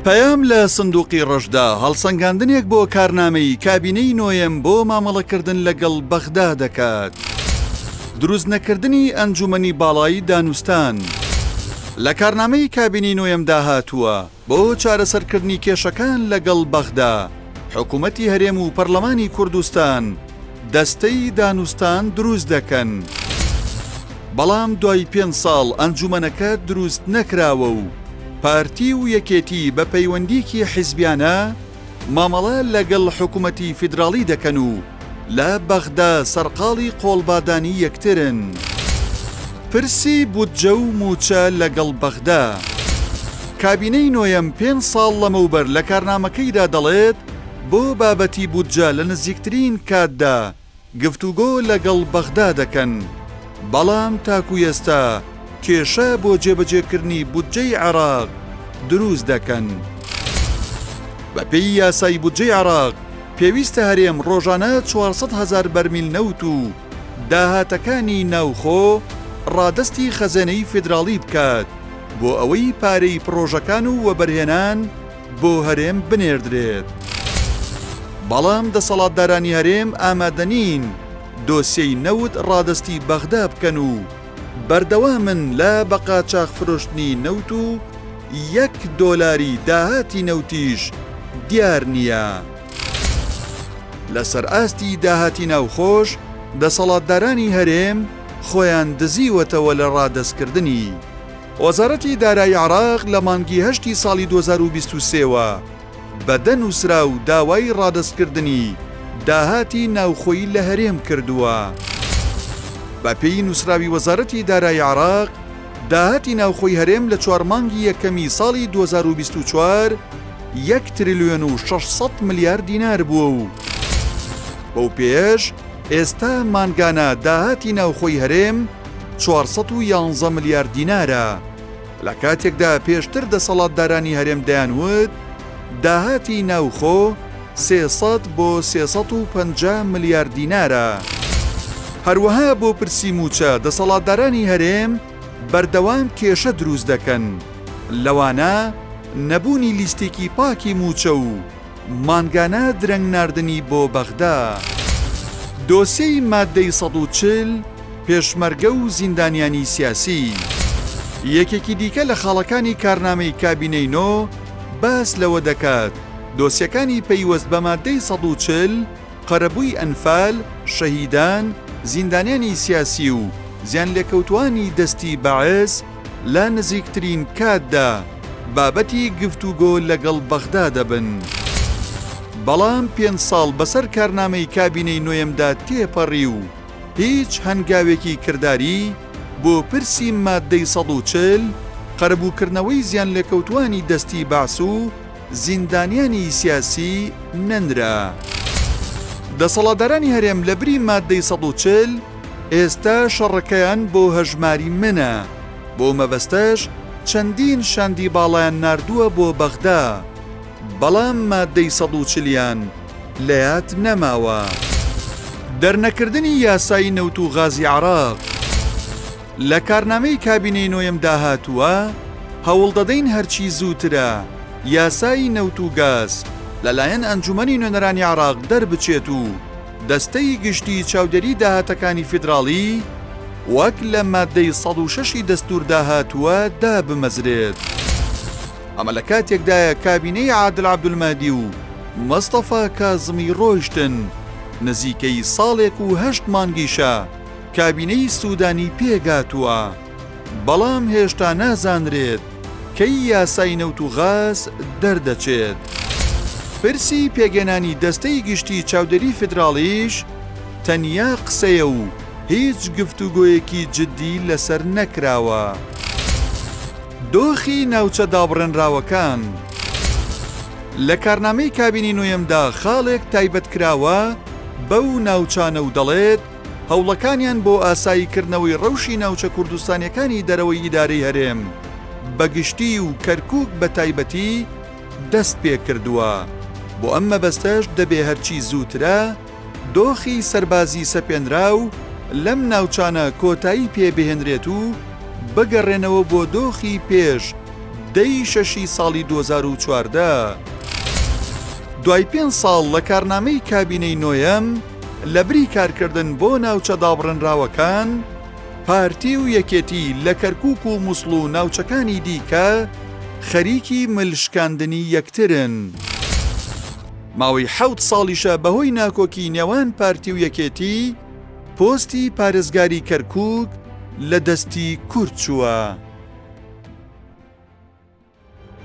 پەیام لە سندوقی ڕەشدا هەڵسەنگاندنێک بۆ کارنامەی کابینەی نۆیەم بۆ مامەڵەکردن لەگەڵ بەغدا دەکات. دروست نەکردنی ئەنجومەنی باڵای دانوستان لە کارنامەی کابینەی نۆیەمدا هاتووە، بۆ چارەسەرکردنی کێشەکان لەگەڵ بەغدا، حکومەتی هەرێم و پەرلەمانی کوردستان دەستەی دانوستان دروست دەکەن، بەڵام دوای پێنج ساڵ ئەنجومەنەکە دروست نەکراوە و پارتی و یەکێتی بە پەیوەندییەکی حیزبیانە مامەڵە لەگەڵ حکومەتی فیدراڵی دەکەن و لە بەغدا سەرقاڵی قۆڵبادانی یەکترن. پرسی بودجە و مووچە لەگەڵ بەغدا. کابینەی نۆیەم پێنج ساڵ لەمەوبەر لە کارنامەکەیدا دەڵێت، بۆ بابەتی بودجە لە نزیکترین کاتدا گفتوگۆ لەگەڵ بەغدا دەکەن، بەڵام تاکو ئێستا کێشە بۆ جێبەجێکردنی بودجەی عێراق دروست دەکەن. بەپێی یاسای بودجەی عێراق، پێویستە هەرێم ڕۆژانە 400 هەزار بەرمیل نەوت و داهاتەکانی ناوخۆ ڕادەستی خەزێنەی فیدراڵی بکات بۆ ئەوەی پارەی پڕۆژەکان و وەبەرهێنان بۆ هەرێم بنێردرێت، بەڵام دەسەڵاتدارانی هەرێم ئامادەنین دۆسیەی نەوت ڕادەستی بەغدا بکەن و بەردەوامن لە بەقاچاخ فرۆشتنی نەوت و یەک دۆلاری داهاتی نەوتیش دیار نییە. لەسەر ئاستی داهاتی ناوخۆش دەسەڵاتدارانی هەرێم خۆیان دزیوەتەوە لە ڕادەستکردنی. وەزارەتی دارایی عێراق لە مانگی هەشتی ساڵی 2023 وە بە دە نووسراو داوای ڕادەستکردنی داهاتی ناوخۆی لە هەرێم کردووە. بەپێی نووسراوی وەزارەتی دارایی عێراق، داهاتی ناوخۆی هەرێم لە چوار مانگی یەکەمی ساڵی 2024 یەک تریلیۆن و 600 ملیار دینار بووە و بەو پێیەش ئێستا مانگانە داهاتی ناوخۆی هەرێم 411 ملیار دینارە، لە کاتێکدا پێشتر دەسەڵاتدارانی هەرێم دەیانوت داهاتی ناوخۆ 300 بۆ 350 ملیار دینارە. هەروەها بۆ پرسی مووچە دەسەڵاتدارانی هەرێم بەردەوام کێشە دروست دەکەن، لەوانە نەبوونی لیستێکی پاکی مووچە و مانگانە درەنگ ناردنی بۆ بەغدا. دۆسیەی ماددەی 140، پێشمەرگە و زیندانیانی سیاسی. یەکێکی دیکە لە خاڵەکانی کارنامەی کابینەی نۆ باس لەوە دەکات، دۆسیەکانی پەیوەست بە ماددەی 140، قەرەبووی ئەنفال، شەهیدان، زیندانیانی سیاسی و زیانلێکەوتووانی دەستی بەعس لە نزیکترین کاتدا بابەتی گفتوگۆ لەگەڵ بەغدا دەبن. بەڵام پێنج ساڵ بەسەر کارنامەی کابینەی نۆیەمدا تێپەڕی و هیچ هەنگاوێکی کرداری بۆ پرسی ماددەی 140، قەرەبووکردنەوەی زیانلێکەوتووانی دەستی بەعس و زیندانیانی سیاسی نەنرا. دەسەڵاتدارانی هەرێم لەبری ماددەی 140 ئێستا شەڕەکەیان بۆ هەژماری منە، بۆ مەبەستەش چەندین شاندی باڵایان ناردووە بۆ بەغدا، بەڵام ماددەی 140 یان لەیاد نەماوە. دەرنەکردنی یاسای نەوت و غازی عێراق لە کارنامەی کابینەی نۆیەمدا هاتووە، هەوڵدەدەین هەرچی زووترە یاسای نەوت و گاز لەلایەن ئەنجومەنی نوێنەرانی عێراق دەربچێت و دەستەی گشتی چاودێری داهاتەکانی فیدراڵی وەک لە ماددەی 106 ی دەستووردا هاتووە دابمەزرێت. ئەمە لە کاتێکدایە کابینەی عادل عەبدولمەهدی و مستەفا کازمی ڕۆیشتن، نزیکەی ساڵێک و هەشت مانگیشە کابینەی سودانی پێکهاتووە، بەڵام هێشتا نازانرێت کەی یاسای نەوت و غاز دەردەچێت. پرسی پێکهێنانی دەستەی گشتی چاودێری فیدراڵیش تەنیا قسەیە و هیچ گفتوگۆیەکی جدی لەسەر نەکراوە. دۆخی ناوچە دابڕێنراوەکان لە کارنامەی کابینەی نۆیەمدا خاڵێک تایبەت کراوە بەو ناوچانە و دەڵێت، هەوڵەکانیان بۆ ئاساییکردنەوەی ڕەوشی ناوچە کوردستانیەکانی دەرەوەی ئیدارەی هەرێم بە گشتی و کەرکوک بە تایبەتی دەست پێکردووە، بۆ ئەم مەبەستەش دەبێ هەرچی زووترە دۆخی سەربازی سەپێنراو لەم ناوچانە کۆتایی پێ بهێنرێت و بگەڕێنەوە بۆ دۆخی پێش. دە ی شەشی ساڵی 2014. دوای پێنج ساڵ لە کارنامەی کابینەی نۆیەم، لەبری کارکردن بۆ ناوچە دابڕێنراوەکان، پارتی و یەکێتی لە کەرکوک و موسڵ و ناوچەکانی دیکە خەریکی مل شکاندنی یەکترن. ماوەی حەوت ساڵیشە بەهۆی ناکۆکی نێوان پارتی و یەکێتی پۆستی پارێزگاری کەرکوک لە دەستی کورد چووە.